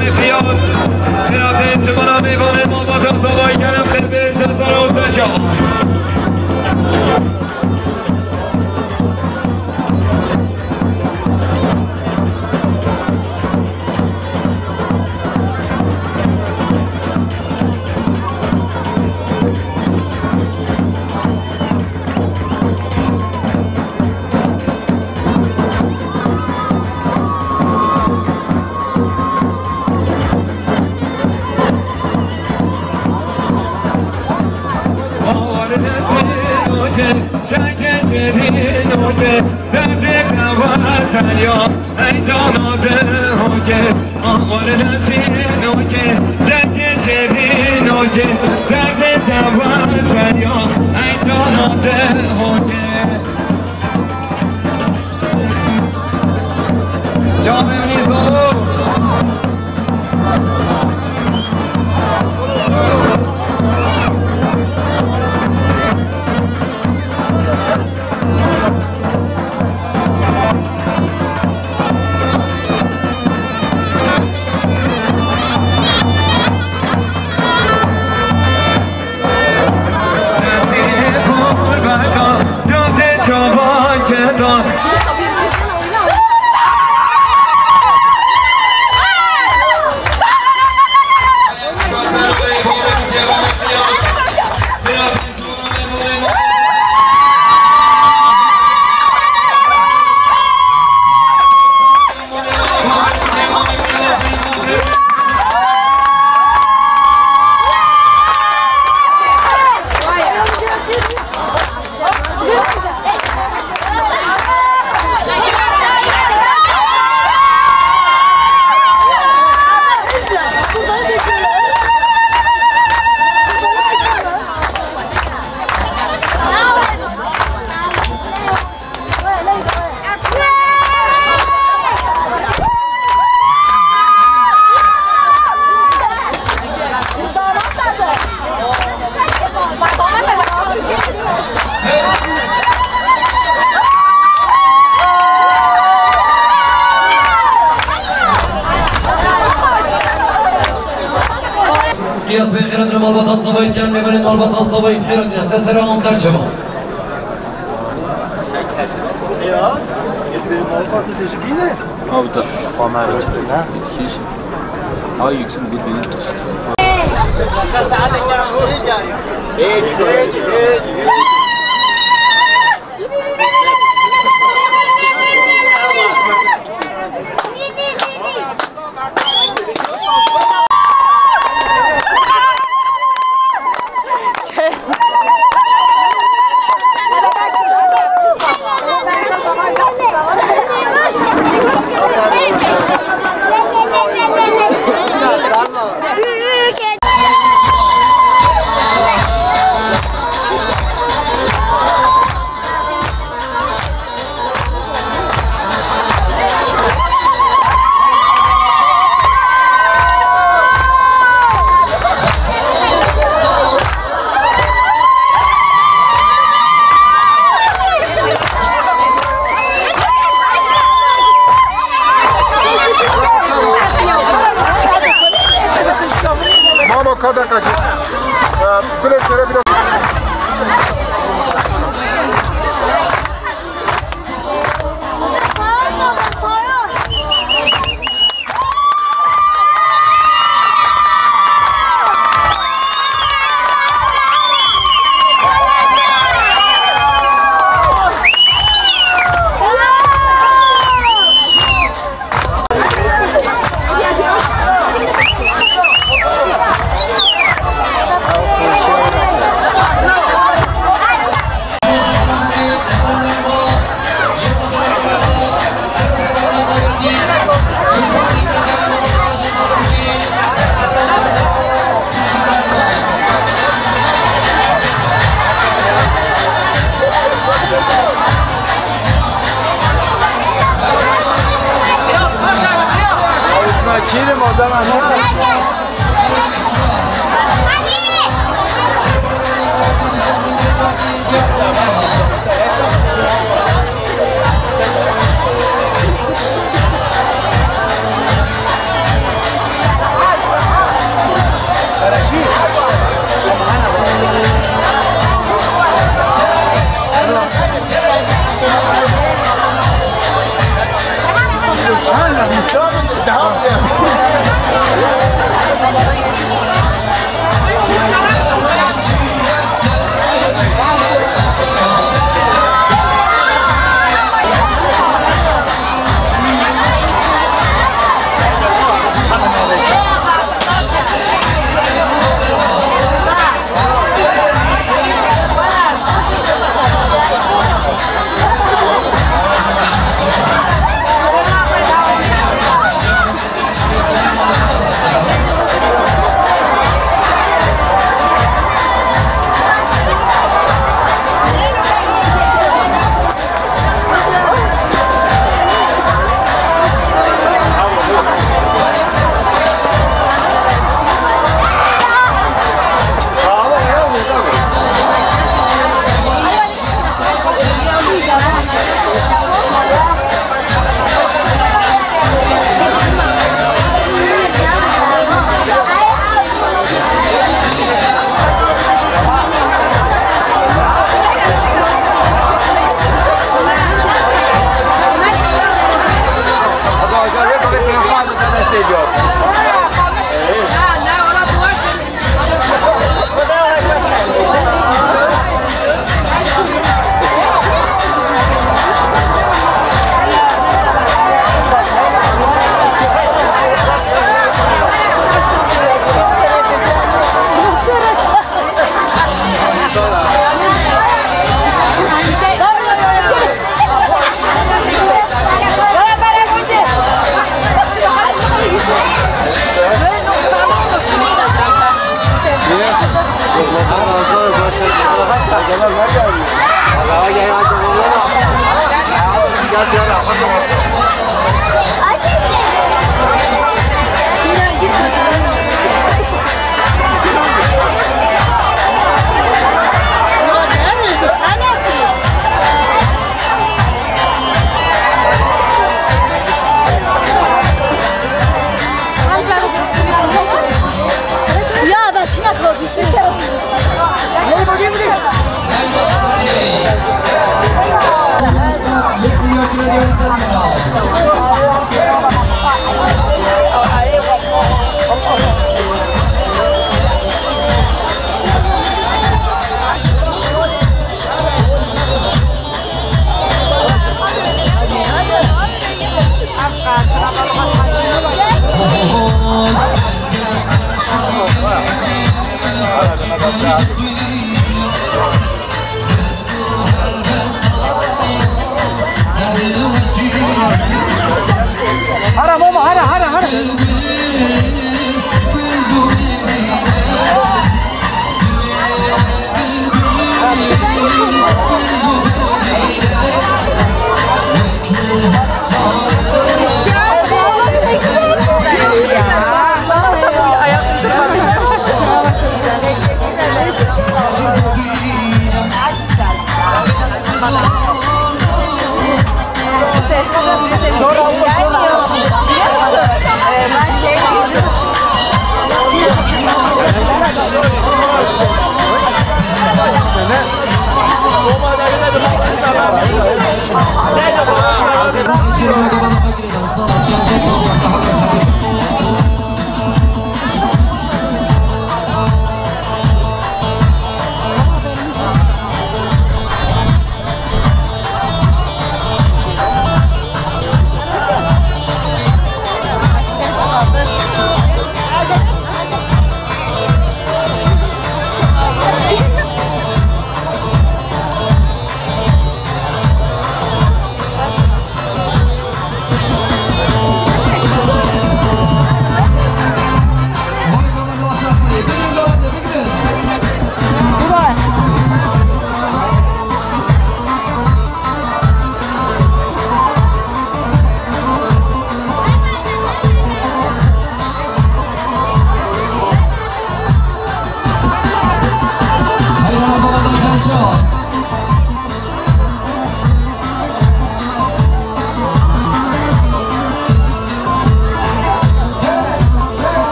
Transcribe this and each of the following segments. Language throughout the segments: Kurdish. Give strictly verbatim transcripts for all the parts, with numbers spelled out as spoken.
Mîqyas, xêratê ji bo mêvanê malbata Zavayî, kerem xêr bê, Sezar Ozdeşa. Çavê min î zalo. Qiyas bê xêratine malbatan Zavayî dikin, mêvanên malbatan Zavayî xêratine ser sera wan ser çavan. Beyaz, yedi malfası tecibine. Abi da. Şu kamera. Ha? Yetişir. Ay yüksek bir benim. Mama, ka deqekê. Ee, bilê sere biraz. Ya, ben Çinak oldu. Hara mama, hara, hara, hara.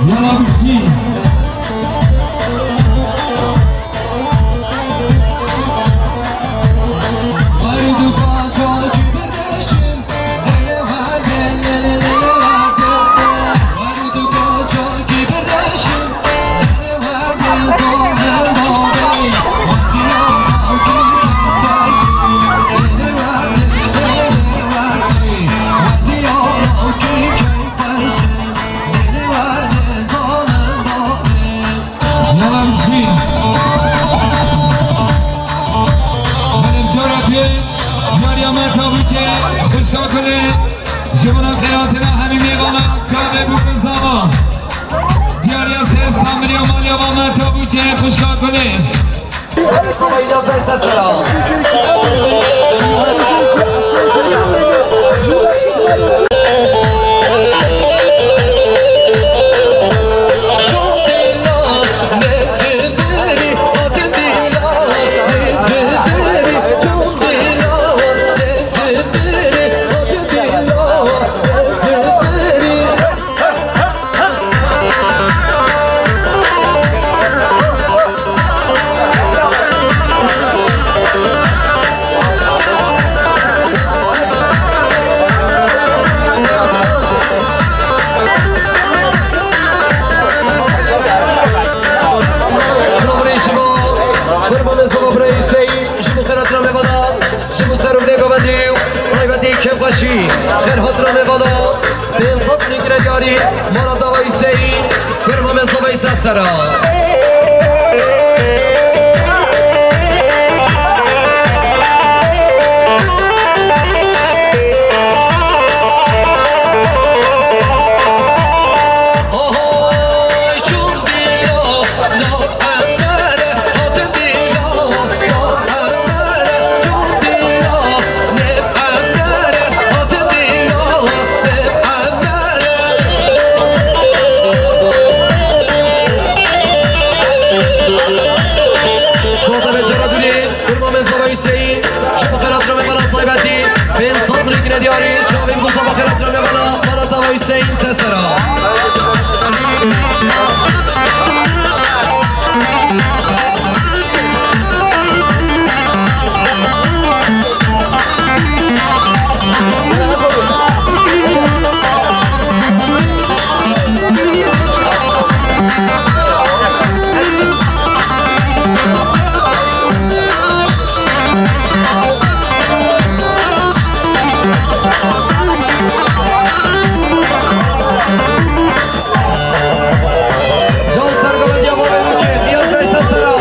Yala bisî. Nana Miskin. Benim coğrafya, Diyariya me tabûkê, xwişka Gulê, ji bona xêratina hemî mêvana, çavê bû bi zava. Diyariya sê Samiriya maliya va me tabûkê, xwişka Gulê. Birê Hüseyin, ji bo xêrhatina mêvana, ji bo ser û binê govendî û taybetî kêfxweşî, xêrhatina mêvana, pênc sed lîre diyarî, mala tava Hüseyin, kurma me zavayî ser sera. Sota ve cara dûrî, kurma me zavayî Hüseyin, ji bo xêrhatina mêvana taybetî, pênc sed lîre diyarî, çavên ku zava xêrhatina mêvana, mala tava Hüseyin ser sera. Can sergovendiya bavê Mûkê, Niyaz Bey ser sera.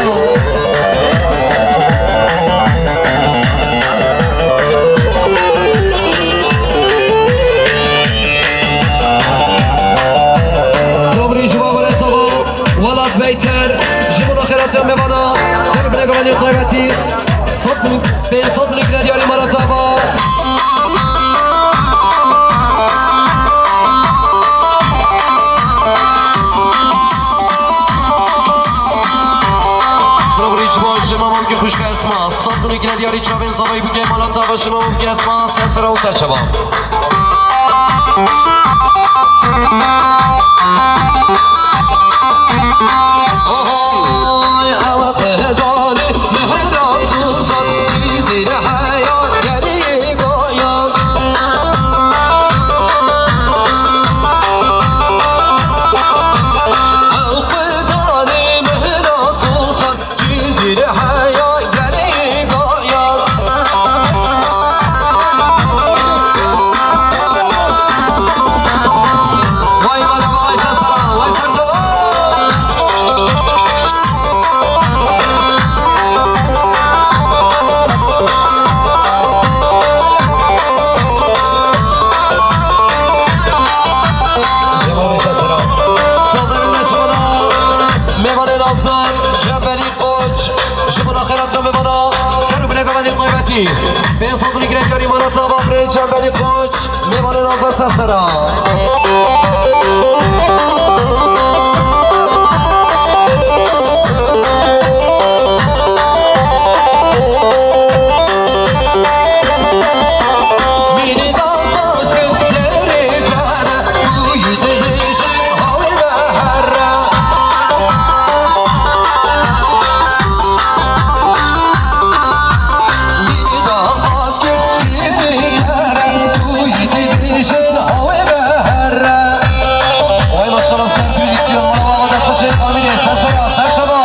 Sabrî ji bo Welat Beyter, ji bo xêrhatina mêvana, ser binê govendî taybetî, sed bin, pênc sed bin lîre diyarî mala tava. Sirov rî ji bo Şirma Mamkî xwişka Esma, sed bin lîre diyarî çavên zavayî bûkê mala tava Şirma Mamkî Esma, ser sera û ser çava. Cizîrê heya gelê gaya. Vay mala, vay ser sera, vay ser çava. Cemal Bey ser sera. Sazlarında şuna. Mêvanê nazir, Cembelî Koç, ji bo xêrhatina mêvana, ser û binê govendî taybetî. Pênc sed bin lîre diyarî mala tava birê Cembelî Koç, mêvanê nazir ser sera. Mînî da xwaz kir zerê zere, û yî dibêjin hawê me herre. Mînî da xwaz kir zerê zere, û yî dibêjin hawê me herre. Vay maşallah, ser tradisyon, mala baba destxweşê, amînê, ser sera, ser çava.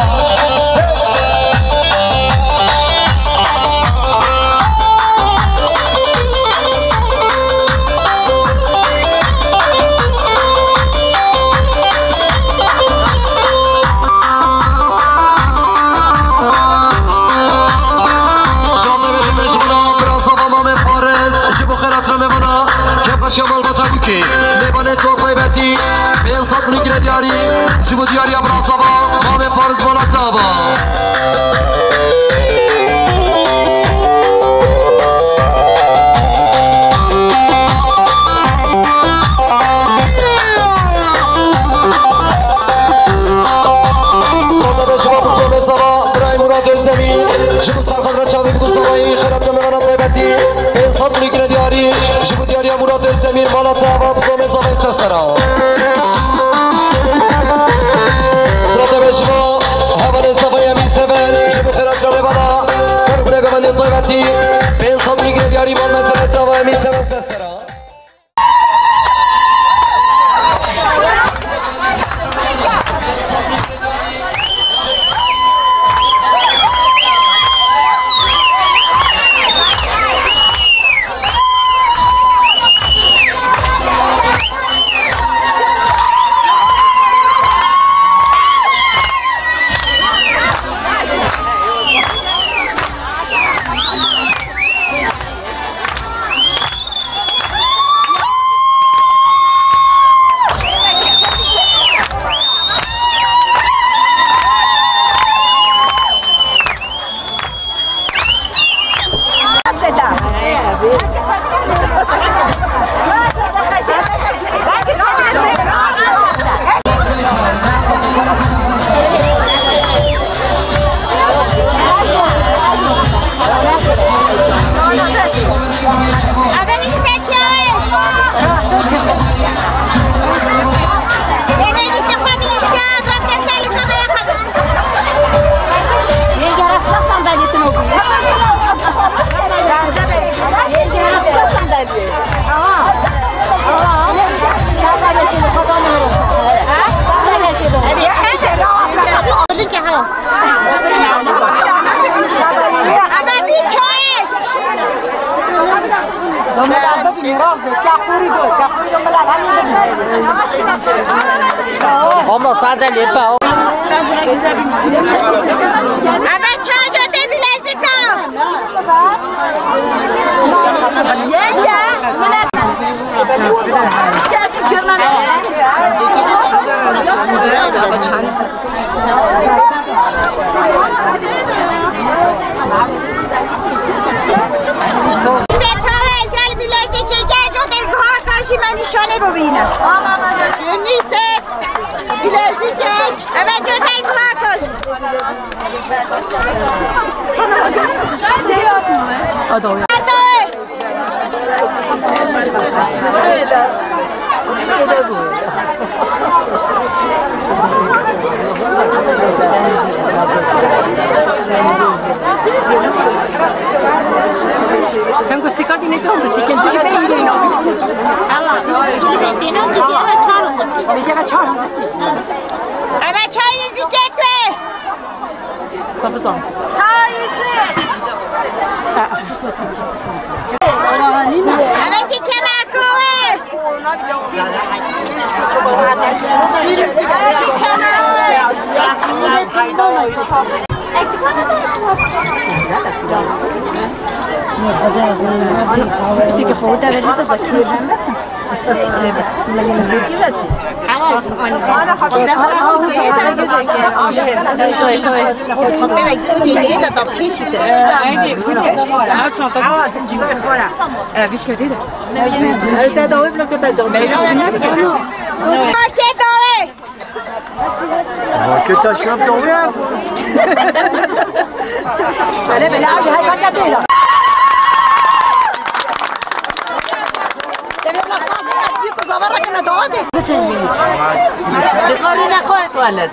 Sağ olun, Mehmet Bey, ji bo xêrhatina mêvana, kêfxweşiya malbata Bûkê, mêvanê tu taybetî, pênc sed bin lîre diyarî, ji bo diyariya birasava, mamê Faris mala tava. Sota be ji bo Bisomê Sava, birayê Murat Özdemir, ji bo serxadra çavî bi ku zavayî xêrhatina mêvana taybetî, pênc sed bin lîre diyarî, ji bo diyariya Murat Özdemir, mala tava, Bisomê Zavayî ser sera. Sirate be ji bo hevalê Zavayî Emîn Seven, ji bo xêrhatina mêvana, ser û binê govendî taybetî, pênc sed bin lîre diyarî mal mezele tava Emîn Seven ser sera. Abla, sen de lê be. Eve çajo te bilezika. Yenge. Seta, gel bilezikê, gel, çok el guha karşı, ben nişane bobine. Yunus, bilezikê. Evet, çok el guha karşı. Hadi. Sen gustika dinle, tu gustika dinle. Eve çay yüzük etme. Kapısan. Çay yüzük. Eve çi kemer koy. Peki, xwe de verdi de basî ben mesela. Marketa şuan doğru. Hele bela abi, hay bak ya. Devlet nasıl bir kuzava rakına doğadı. Cezalına koy tuvalet.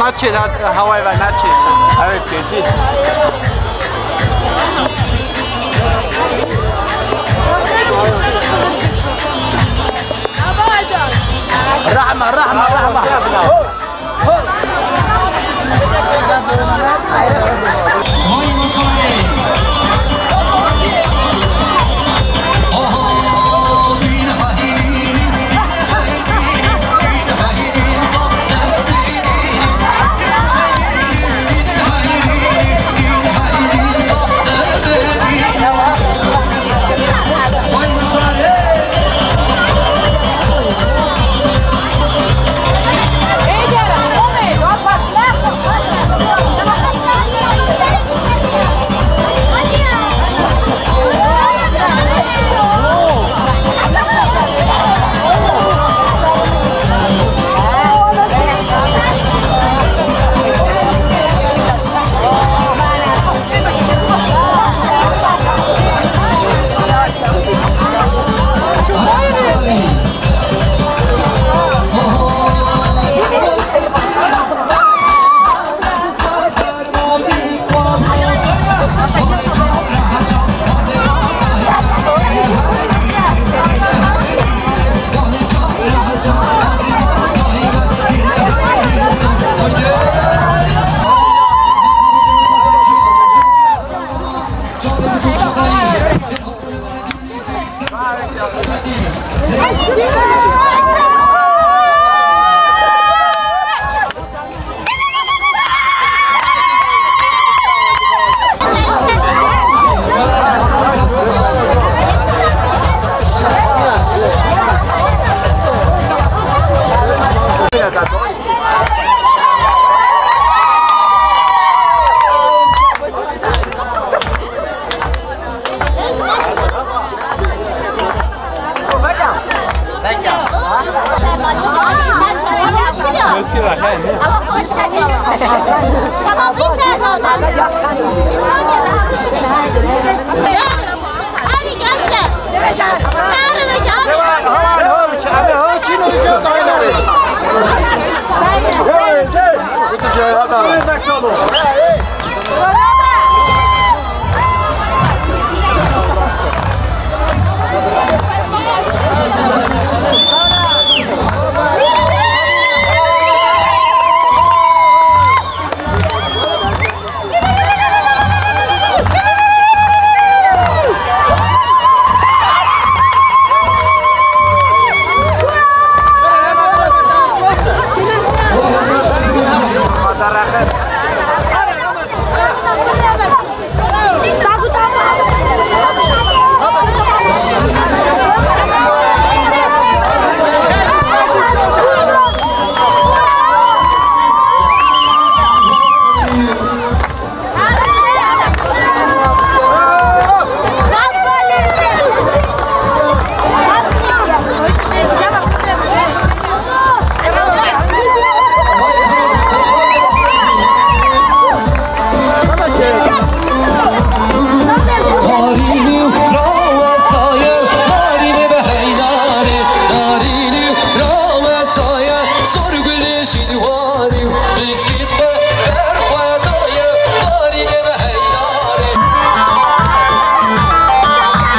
Naçê de hewayê ve naçê. Evet, kesin. Rahme, rahme, rahme.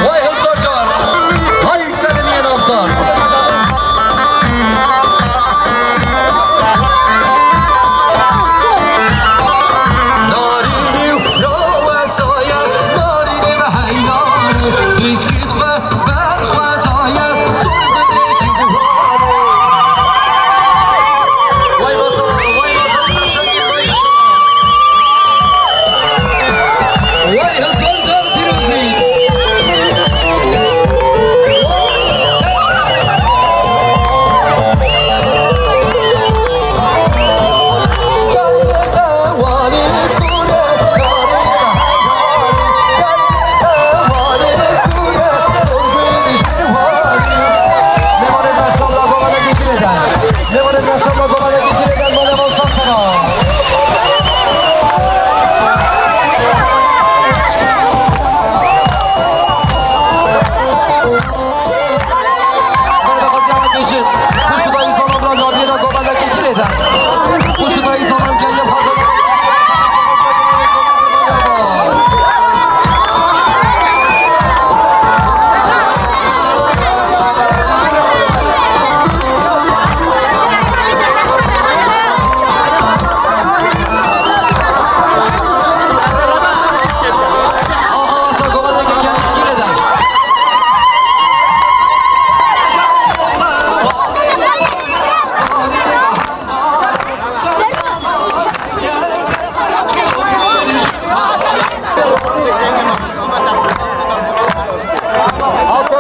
Vay Hezar Can! Hay yükselin yeni aslan! Narînî û rawe saye, narînê me hey narî. Biskît xwe ber xwe daye, sor bidê ji diwarê. Vay maşallah, vay maşallah, maşallah, vay. Vay Hezar Can pîroz bît. Bêjin, xwişk û dayî salam bila naviyê de govendekê girê de. Xwişk û dayî salam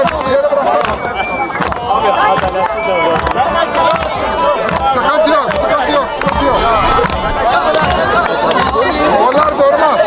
Geri bırak. Sıkıntı yok, sıkıntı yok, sıkıntı yok. Onlar durmaz.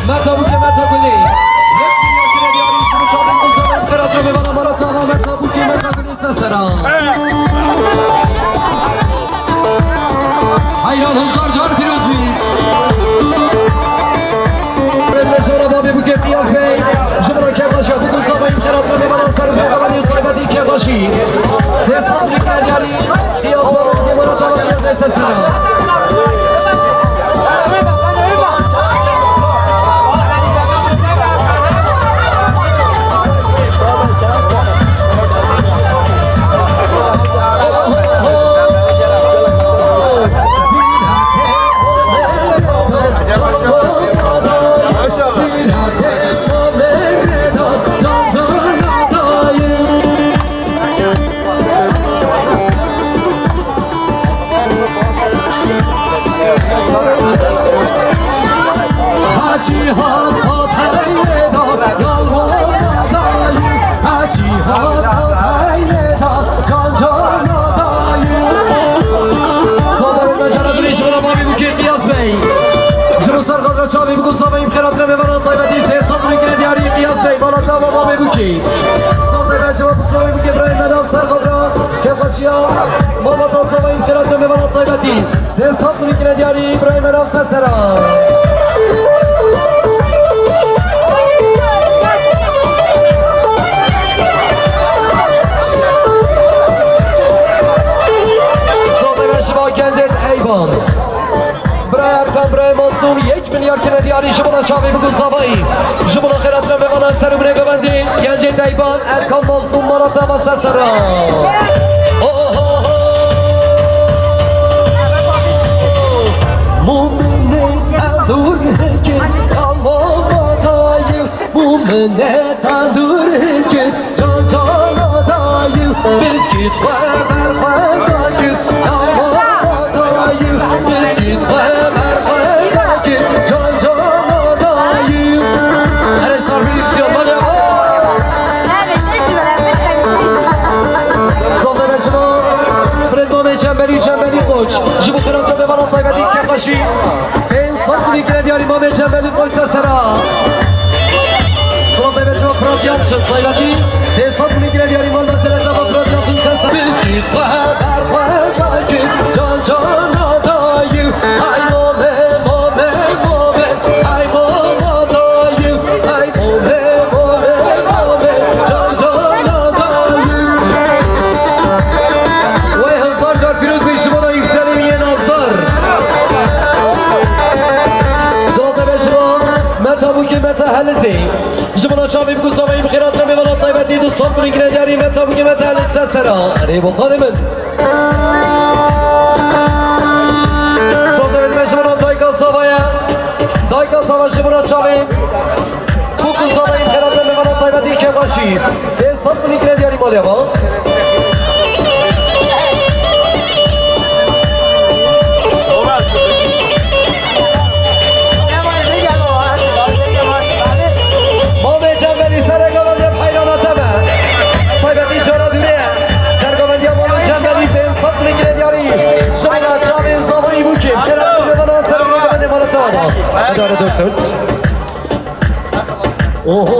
Meta Bûkê, Meta Gulî. Yek milyar kire diyarî, şunu çabuk uzanın. Kıratı ve bana, bana, tamam, Meta Bûkê, Meta Gulî. Sesera. Heyran, hezar car pîroz bî. Meşara babê Bûkê Piyaz Bey. Ji bo kêfxweşiya bûk û zavayî xêrat me bana ser û pêxewanî taybetî kêfxweşî. Sê sed milyar diyarî Piyaz Bey, Piyaz Bey, Sesera. Soberên me cara durê ji bo babê Bûkê Qiyas Bey. Ji bo ser xatir çavê bûk û zavayî bi xêrat re mêvanan taybetî sê sed milyar diyarî Qiyas Bey, mala te ava babê Bûkê. Sal taybet ji bo Qiyas Bey Bûkê Îbrahîm Medav ser xatir kêfxweşiya malbata zavayî bi xêrat re mêvanan taybetî. Sê sed milyar diyarî Îbrahîm Medav Sesera. Sote ve şiva gencet Eyvan. Birayê Erkan, birayê Mazlûm, yek milyar kine diyarî ji bona çavê bûk û zavayî. Ji bona xêrat re mêvana ser û binê govendê gencê Deyban, Erkan Mazlûm, mala te ava Sesera. Oho! Mumine tendur heke, tamam adayı. Mumine tendur heke, can cana dayı. Biskit xwe ber xwe dagir, tamam adayı. Biskit xwe ber xwe dagir, can cana dayı. Erê sar prodüksiyon, mala ava. Sote ve şiva, birêz Mamê Çemberî, Çemberî Koç. Ji bo xêrat re mêvana taybetî kêfxweşî. Pênc sed milyar kine diyarî Mamê Çemberî Koç Sesera. Sote ve şiva Fırat Yalçın taybetî. Sê sed milyar kine diyarî Mamê Çemberî Koç Sesera. Biskit xwe ber xwe dagir, can cana dayı. Ay Mamê, Mamê, Mamê. Ay Mama dayı, ay Mame, Mame, Mame, can cana dayı. Wey hezar car pîroz bê ji bona Yükselî yên Azdar. Silata be ji bo Meta Bûkê, Meta Helizê. Ji bona çavê bûk û zavayî bi xêrat re mêvana taybetî du sed milyar kine diyarî Meta Bûkê, Meta Helizê Sesera. Erê botanê min. Sote ve ji bona dayka zavaya. Dayka zava ji bona çavê bûk û zavayî bi xêrat re mêvana taybetî kêfxweşî. Sê sed milyar kine diyarî mala ava. Mamê Cembelî serê govendê bi heyrana te be. Taybetî cara dûrê ye. Ser govendiya Mamê Cembelî pênc sed milyar kine diyarî. Ji bona çavên zavayî bûkê. Xêrat mêvana ser govendê mala te ava. Edare dört dört. Oho!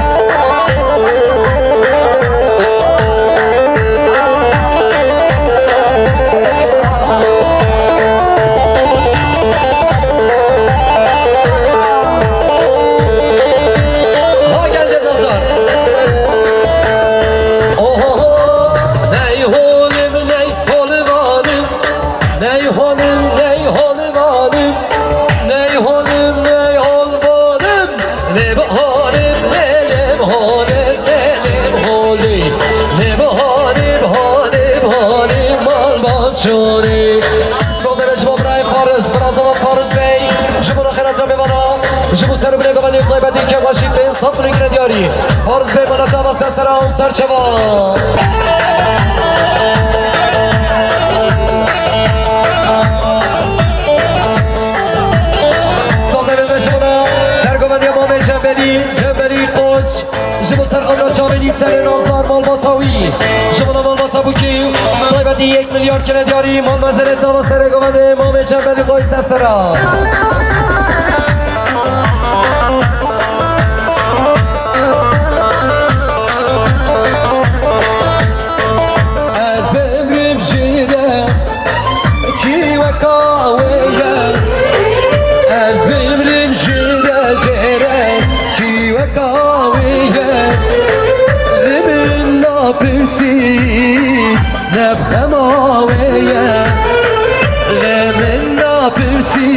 Ha gencê Nazar. Ohoho, ney holim, ney holvanim. Ney holim, ney holvanim. Ney holim, ney holvanim. Lê baharim, lê lê baharim, lê lê baharim. Lê baharim, baharim, baharim, mal bahçori. Sazê me ji bo birayê Paris, birazava Paris Bey, ji bo xêratra mêvana, ji bo ser û bilê govendê û taybetî kevxweşî pênc sed milî gire diyarî. Paris Bey, mana te ava ser sera û ser çava. Sazê me ji bo ser govendiya Mamê Cembelî, Cembelî Koç. Ji bo ser xwe re çavên yekserê nazdar malbata wî. Ji bo malbata bûkî taybetî yek milyar kire diyarî, mal mezelê tava serê govendê Mamê Cembelî Koç ser sera. Ez bimrim jê re, kî weka wê ye? Ez bimrim jê re, jê re, kî weka wê ye? Li min napirsî, ne bi xema wê ye. Li min napirsî,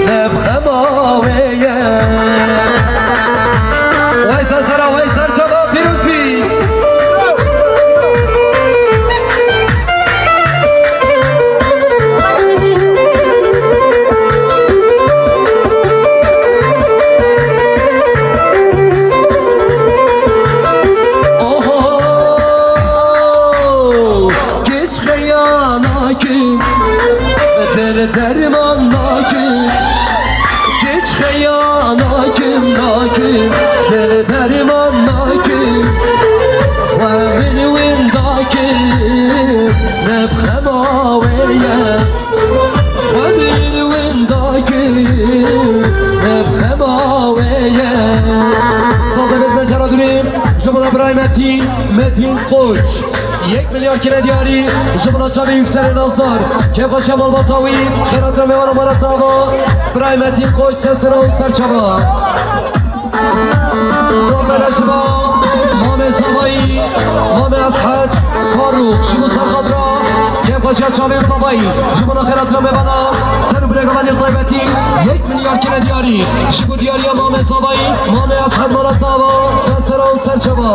ne bi xema wê ye. Wey ser sera, wey ser çava, pîroz bît. Oho! Keç xeya nakim, dil derman nakim. Keç xeya nakim, nakim, dil derman nakim. Xwe min winda kir, ne bi xema wê ye. Xwe min winda kir, ne bi xema wê ye. Sazê me ji bo re durî, ji bo birayê Metîn, Metîn Koç. Yek milyar kire diyarî, ji bo çavê yekserê nazdar. Kevxweşiya malbata wî, xêratra mêvana mala tava. Birayê Metîn Koç, ser sera û ser çava. Sazê me ji bo Mamê Zavayî, Mamê Eshed Faruk, ji bo ser xwe re. Kevxweşiya çavên Zavayî, ji bo xêratra mêvana, ser û bilê govendê taybetî, yek milyar kire diyarî. Ji bo diyariya Mamê Zavayî, Mamê Eshed mala tava, ser sera û ser çava.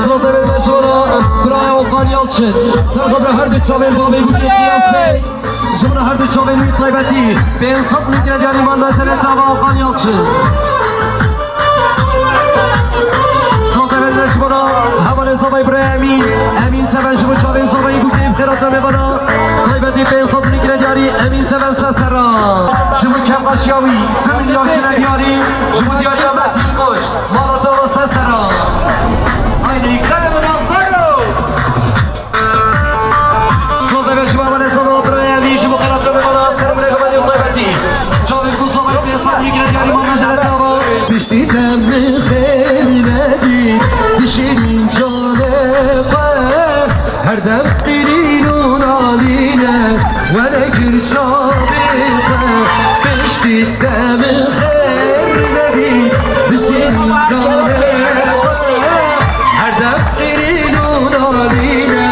Sazê me ji bo birayê Okan Yalçın. Ser xwe re her du çavên bavê bûkê Qiyas Bey. Ji bo her du çavên wî taybetî pênc sed milî gire diyarî, mal mezelê tava Okan Yalçın. Sazê me ji bo hevalê Zavayî birayê Emîn. Emîn Seven ji bo çavên Zavayî bûkê xêratra mêvana. Taybetî pênc sed milî gire diyarî, Emîn Seven ser sera. Ji bo kevxweşiya wî du milyar kire diyarî, ji bo diyariya Metîn Koç. Mala tava ser sera. Haydi yekserê nazdar. Sazê me ji bo hevalê Zava birayê Evîn, ji bo xêratra mêvana, ser û bilê govendê û taybetî. Çavên ku Zavayî pênc sed milî gire diyarî, mal mezelê tava. Piştî te min xêr nedît, di şîrîn canê xwe. Her dem qîrîn û nalîne, we nekir çavê xwe. Piştî te min xêr nedît, di şîrîn canê xwe. Her dem qîrîn û nalîne,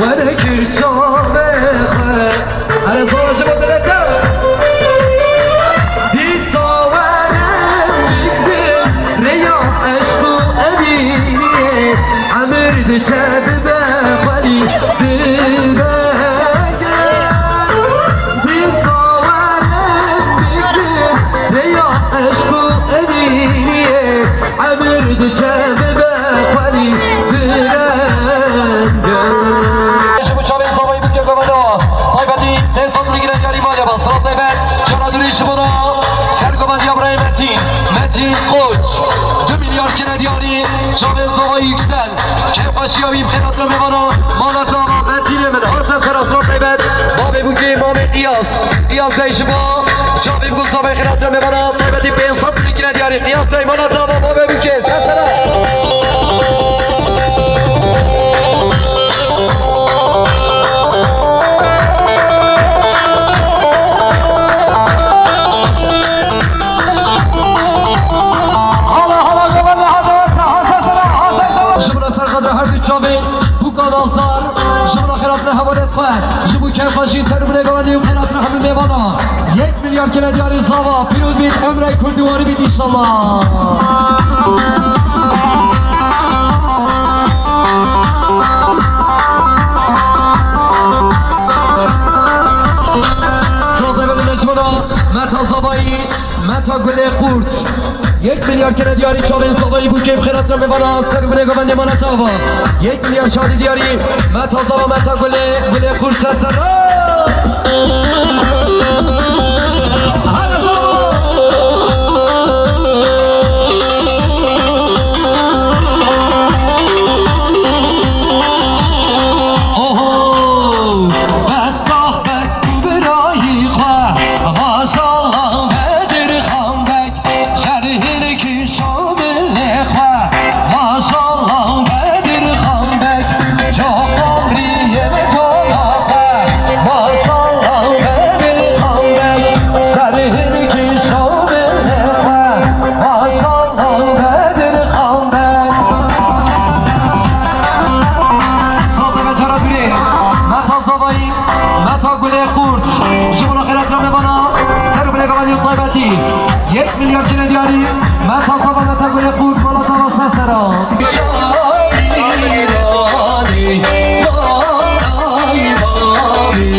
we nekir çavê xwe. Erê, sala ji bo dilê te. Dîsa werin bigrin rêya eşq û evîniyê. Emir diçe bibe xwelî dibe gel. Dîsa werin bigrin rêya eşq û evîniyê. Emir diçe bibe xwelî direnge. Ji bo çavên Zavayî bûkê govenda. Taybetî sê sed milî gire diyarî, mala tava. Silav taybet. Cara durî ji bo sergovendiya birayê Metîn. Metîn Koç. Du milyar kire diyarî. Çavên Zava Yüksel. Kêfxweşiya wî bi xêr hatina mêvana mala te ava Metînê min. Haze ser asra taybet. Babê Bûkê, mamê Qiyas. Qiyas Bey ji bo çavê Bûkê Zava xêr hatina mêvana taybetî pênc sed lîkine diyarî. Qiyas Bey, mala te ava, babê Bûkê. Ser sera. Hala, hala, hala, hala, hala, hala, hala. Ji bo ser xatir her du çavê Bûka Dazar, ji bo xêr hatina hevalê xwe, ji bo kêfxweşî ser bûnê govendî û xêr hatina hemî mêvana. Yek milyar kene diyarî Zava, pîroz bît, umrey Kurd û warî bît înşallah. Sazê min mecmana Meta Zavayî. Meta Gulê Qurt. Yek milyar kere diyarî çavên Zavayî bû kêm xêratina mêvana ser û binê govendê mala te ava. Yek milyar şadî diyarî Meta Zava, Meta Gulê, Gulê Qurt ser ser. Hadi Zava! Oho! Fettah Beg û birayî xwe, maşallah Bedirxan Beg. Şerhîn kîşo milê xwe, maşallah Bedirxan Beg, çok omriyê min tona xwe, maşallah Bedirxan Beg, şerhîn kîşo milê xwe, maşallah Bedirxan Beg. Sazê me cara durê, Meta Zavayî, Meta Gulê Qurt, ji bo xêratina mêvana, ser û binê govendî taybetî. Yek milyar kene diyarî, Meta Zava, Meta Gulê Qurt, mala te ava ser sera. Şaîranî, nanay babî,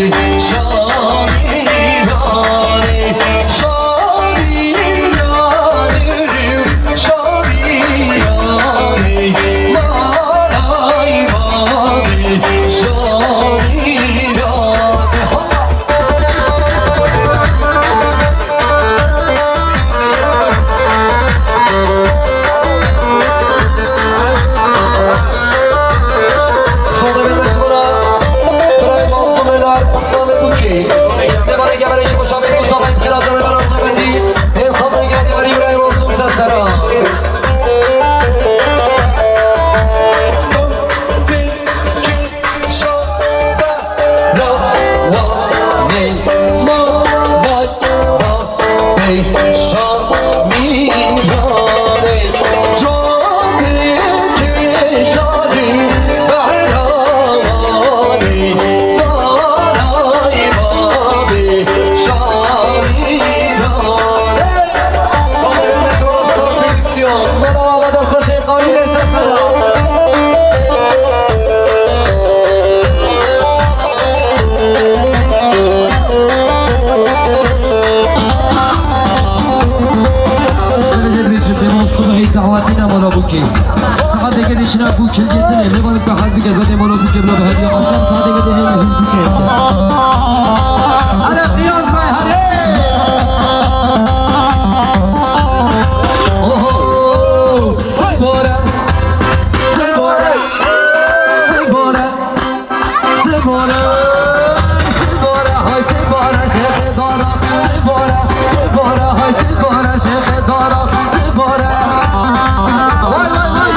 şaîranî, şaîranî, şaîranî, nanay babî, şaîranî. Sazê min mecbûra, birayê Mazlûm Ênar, Îslamê Bûkê. Mêvanê geverê ji bo çavên Mûsa Bey bi xêr hatin, mêvana taybetî. Pênc sed rêngê diyarî birayê Mazlûm ser sera. Sazê min mecbûra Star Prodüksiyon. Merhaba, dest xweş ê qawîlê ser sera. Belediye Recep'e Masum Bey davetine mala Bûkê. Saeteke de çina Bûkê girtine. Mêvanik bi hezbî gel, bedê mala Bûkê bila bi hediye. Akşam saeteke de hediye Bûkê. Hele Qiyas Bey, hele. Oho. Sibore, sibore, sibore, sibore, sibore, hay sibore, şêxê dara, sibore, sibore, hay sibore, şêxê dara, sibore. Vay, vay, vay.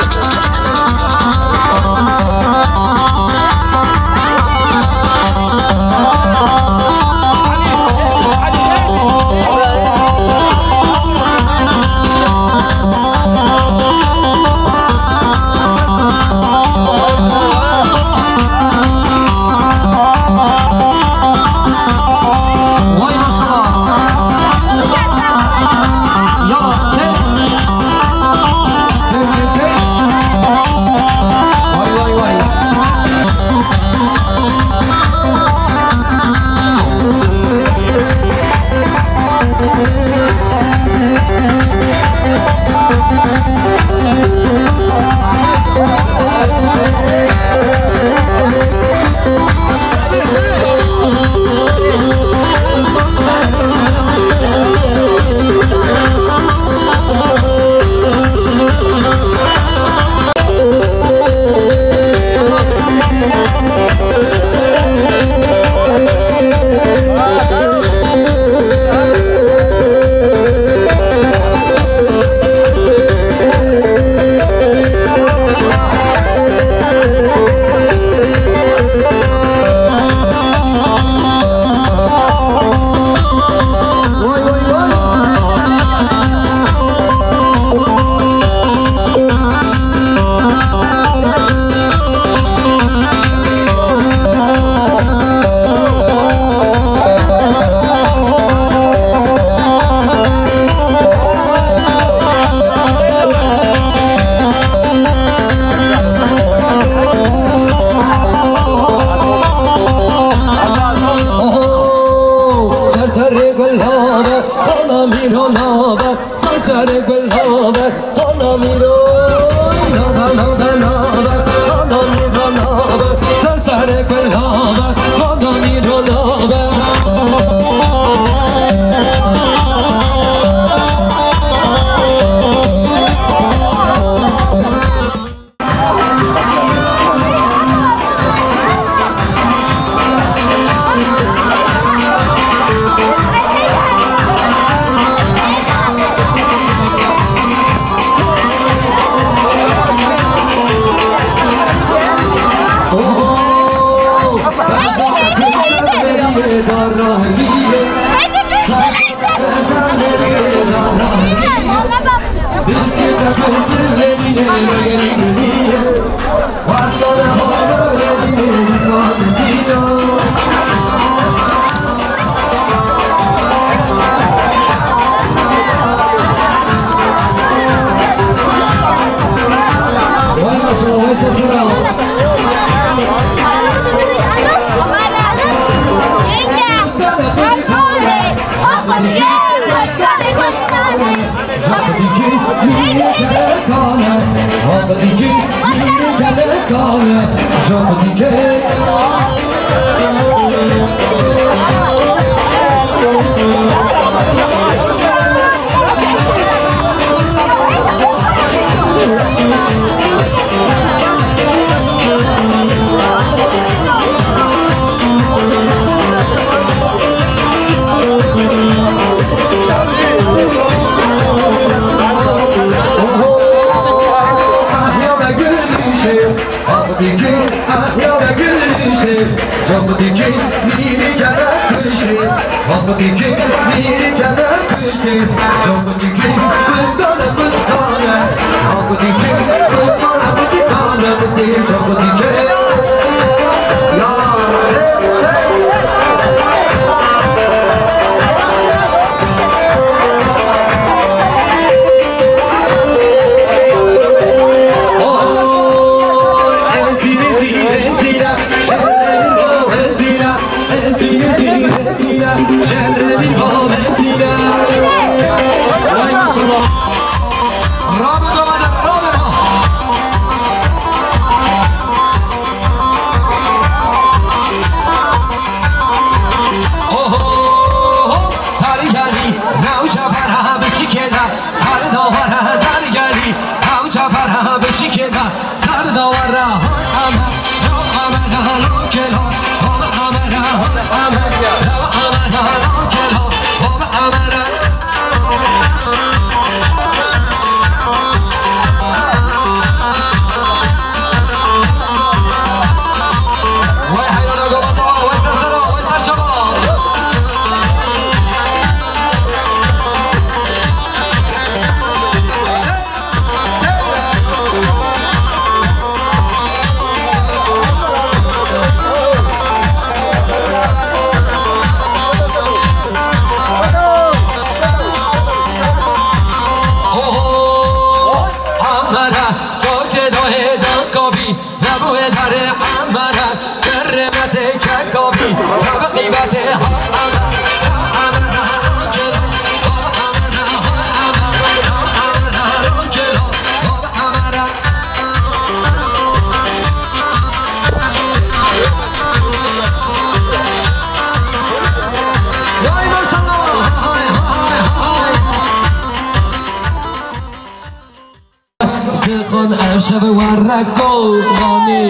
Dixwin ev şev were kolanî.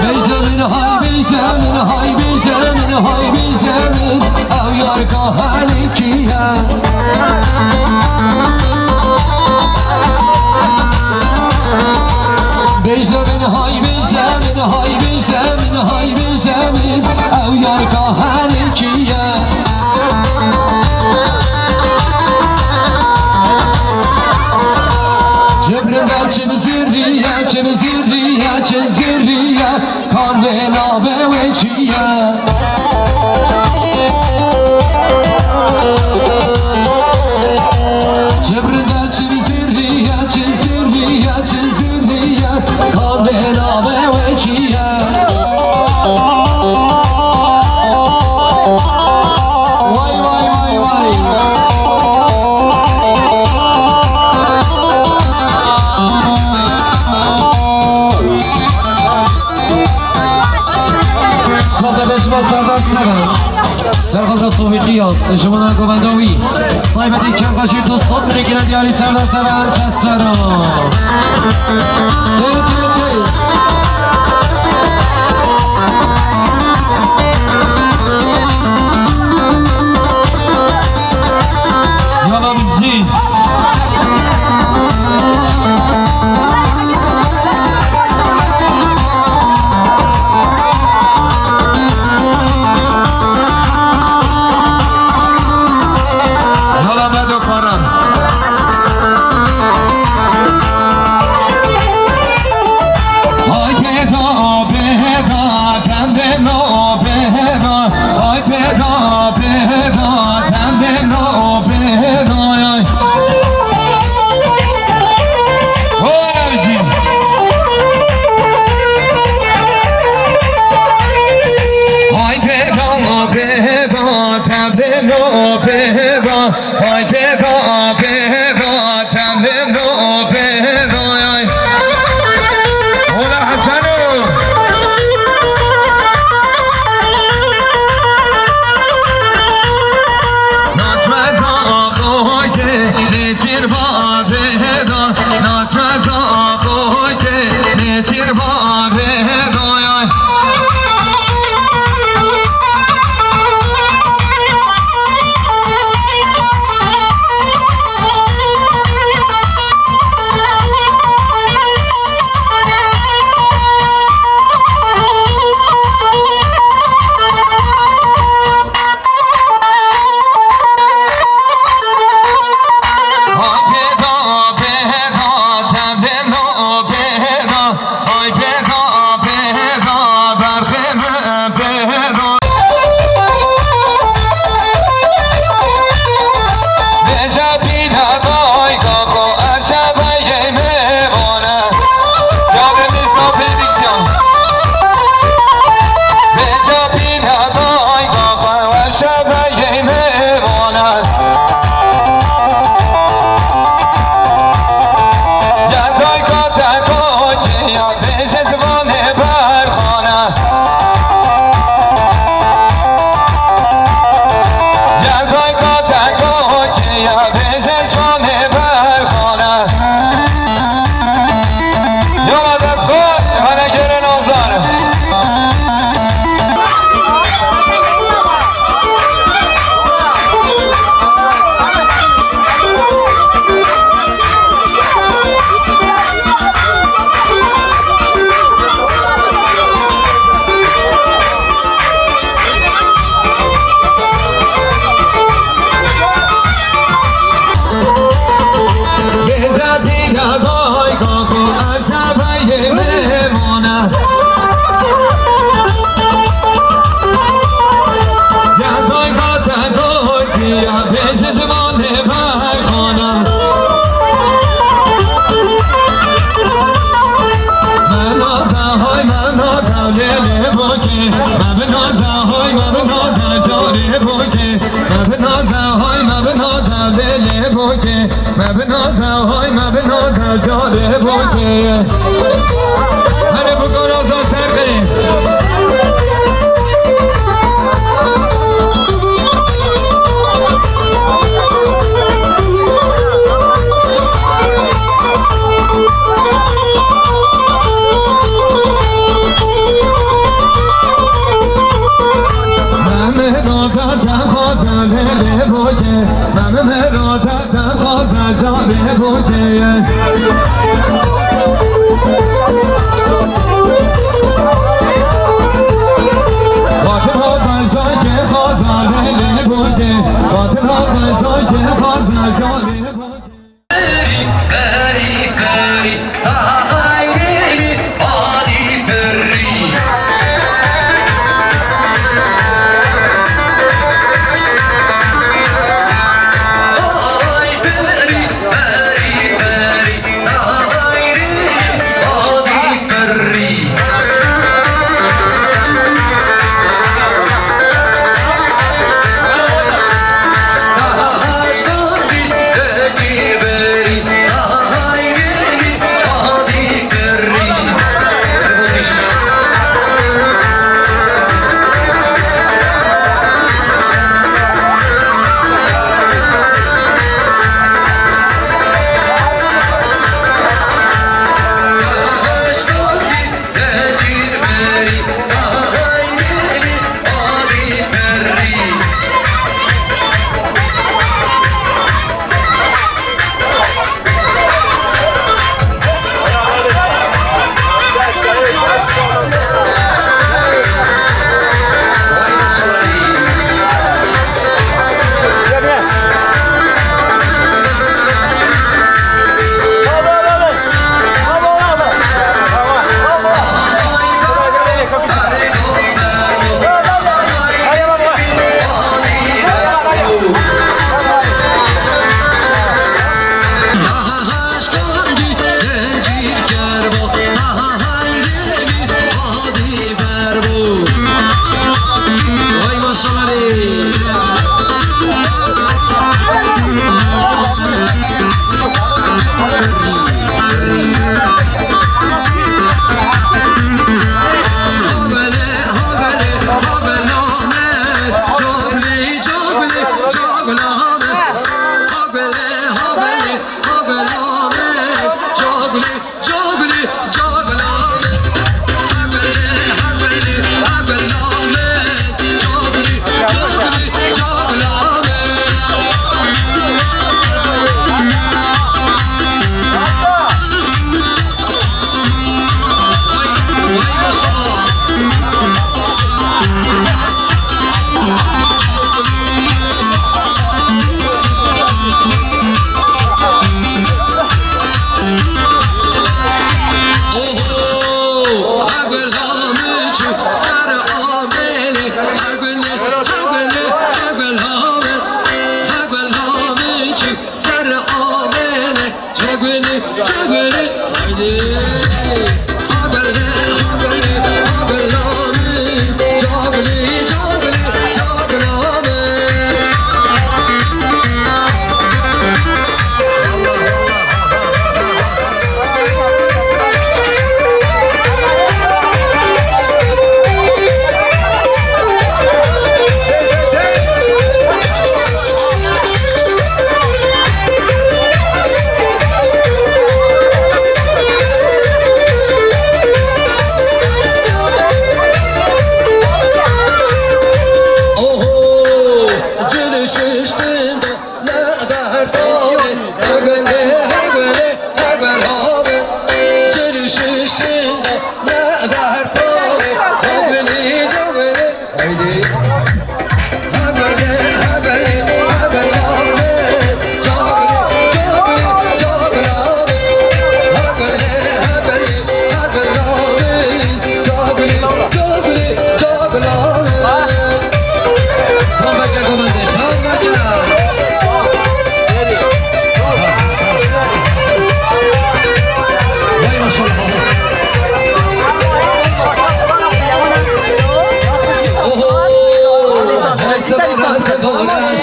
Bêje min hay, bêje min hay, bêje min hay, bêje min, ew yarka henekî ye. Bêje min hay, bêje min hay, bêje min hay, bêje min, ew yarka henekî ye. Çi birinde çi bi zirrî ye, çi bi zirrî ye, çi zirrî ye, kan bê navê wê çi ye? Çi birinde çi bi zirrî ye, çi zirrî ye, çi zirrî ye, kan bê navê wê çi ye? Vay, vay, vay, vay. Sade be ji me Serdar Seven. Serhilda Sofiqiyas, ji wana govenda wî. Taybetî kevbejî du sed lirê kine diyarî Serdar Seven, se sero. Tê, tê, tê. Yala bizî.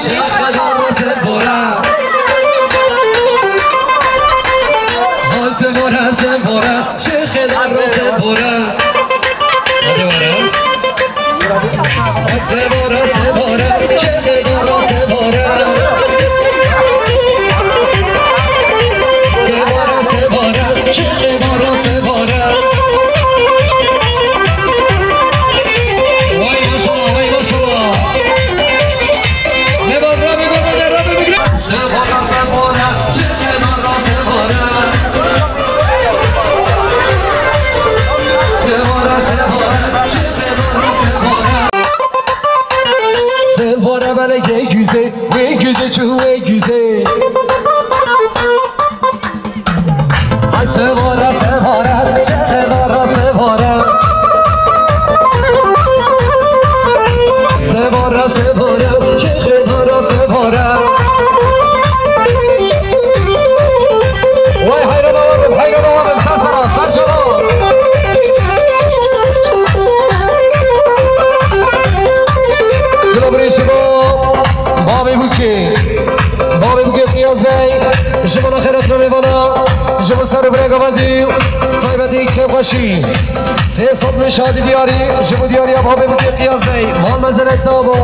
Şêxê Dara Sevora. Ha Sevora, Sevora, Şêxê Dara Sevora. Hadi were. Ha Sevora, Sevora, Şêxê Dara Sevora. Sevora, Sevora, Şêxê Dara Sevora. Vay maşallah, vay maşallah. Lê van rabê gomene, rabê bigre. Sevora, Sevora, Şêxê Dara Sevora. Sevora, Sevora, Şêxê Dara Sevora. Sevora belê gê güzê, wê güzê çu wê güzê. Hay Sevora, Sevora, Şêxê Dara Sevora. Sevora, Sevora, Şêxê Dara Sevora. Vay hayran olalım, hayran olalım, sar sara, sar çala. Silav rêşiba, bavê Bukê. Bavê Bukê Qiyas Bey, ji bona xêra xira mêvana, ji bo ser û birê gavendî, taybetî kêfxweşî. Sê sed nişadî diyarî, ji bo diyariya bavê Bukê Qiyas Bey, mal mezenet daba.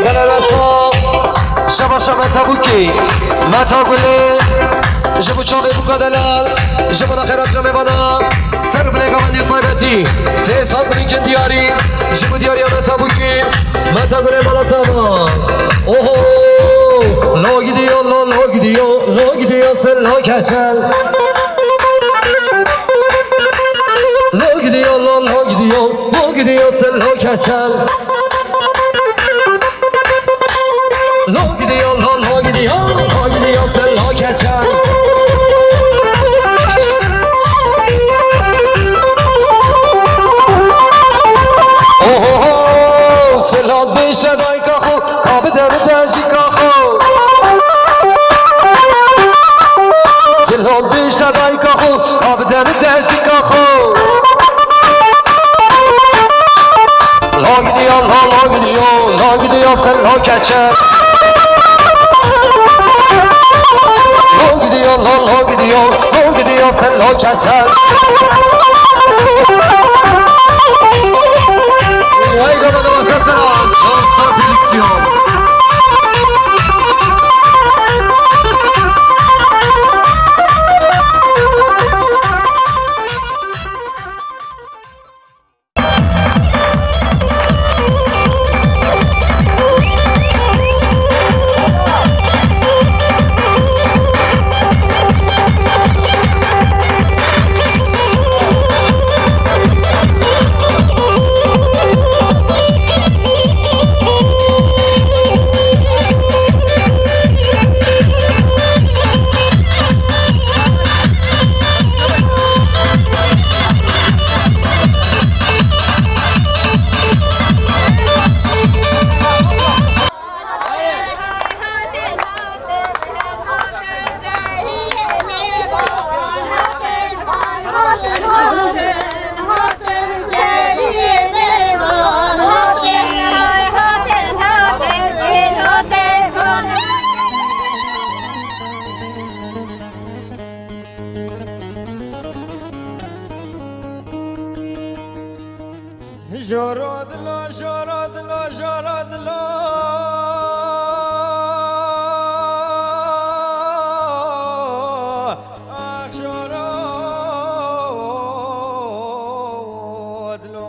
Belê resa, şebaşa Meta Bukî, Meta Gulê, ji bo çavê Buka Delal, ji bona xêra xira mêvana, ser û bilê gavendî taybetî, sê sed birinkên diyarî, ji bo diyariya Meta Bukî, Meta Gulê mala tava. Oho! Lo gidiyor, lo, lo gidiyor, lo gidiyor, sen lo keçel. Lo gidiyor, lo, lo gidiyor, lo gidiyor, sen lo keçel. Lo gidiyor, lo, lo gidiyor, lo gidiyor, sen lo keçel. Ohoho, Selo dişe dayka xo, ka bide min dezika xo. Selo dişe dayka xo, ka bide min dezika xo. La gidiyor, la, la gidiyor, la gidiyor, sen la keçe. La gidiyor, la, la gidiyor, la gidiyor, sen la keçe. Vay, baba, baba, sesler al. Dostlar prodüksiyon. Joro dilo, joro dilo, joro dilo. Ah, joro dilo.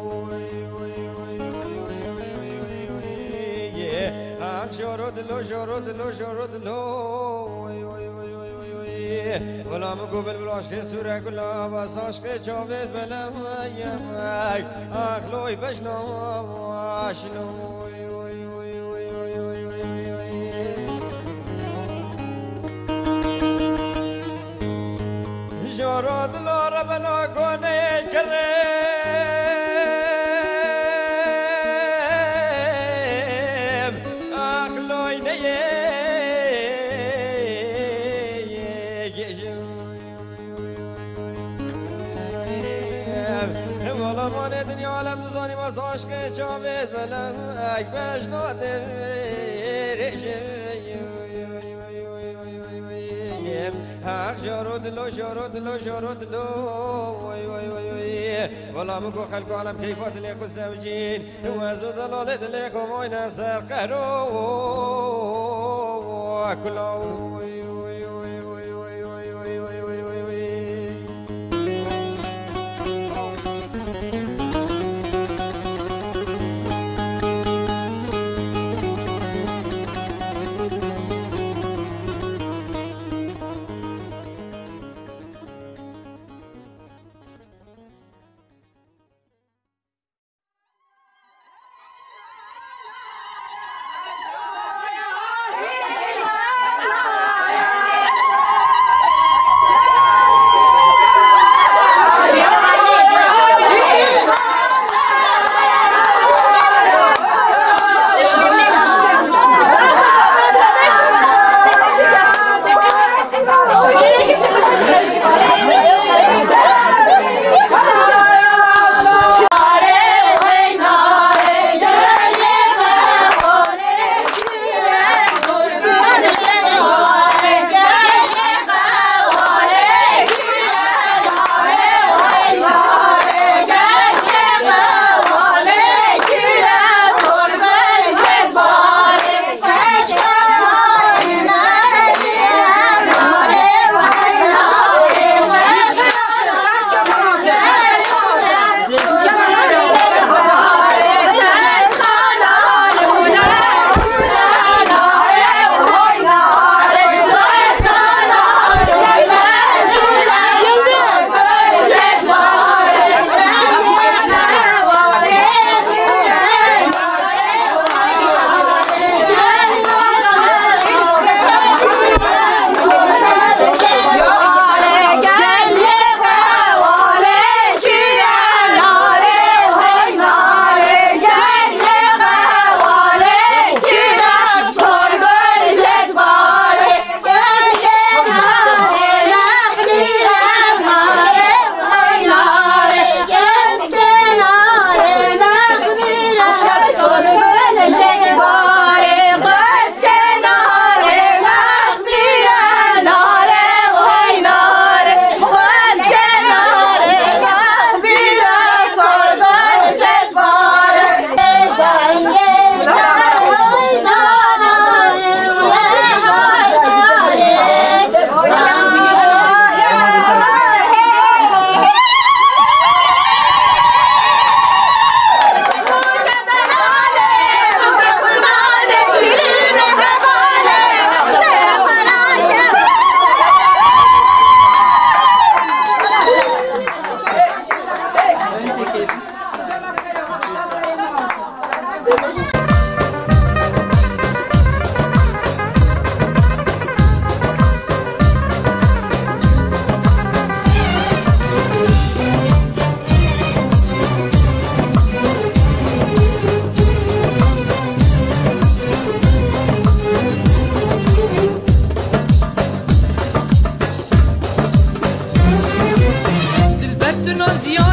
Ah, joro dilo, joro dilo, joro dilo. Vela min ku bilbil aşkê sûre gula, bas aşkê çavêt belem. Ax loy bejna aşlo. Jara Beno gonê kirim, aqloy neyê gejim. Wala vanê dinya alem dizanî, bas aşkê çavêt belem ek beş nade rêjim. Heq jaro dilo, jaro dilo, jaro dilo. Oy, oy, oy, oy. Wala biko xelko alem keyfa dilê xwe zewcîn. Wez û delalê dilê xwe vayne ser qero. Kula. Oy, oy, oy. Dilber tu naziya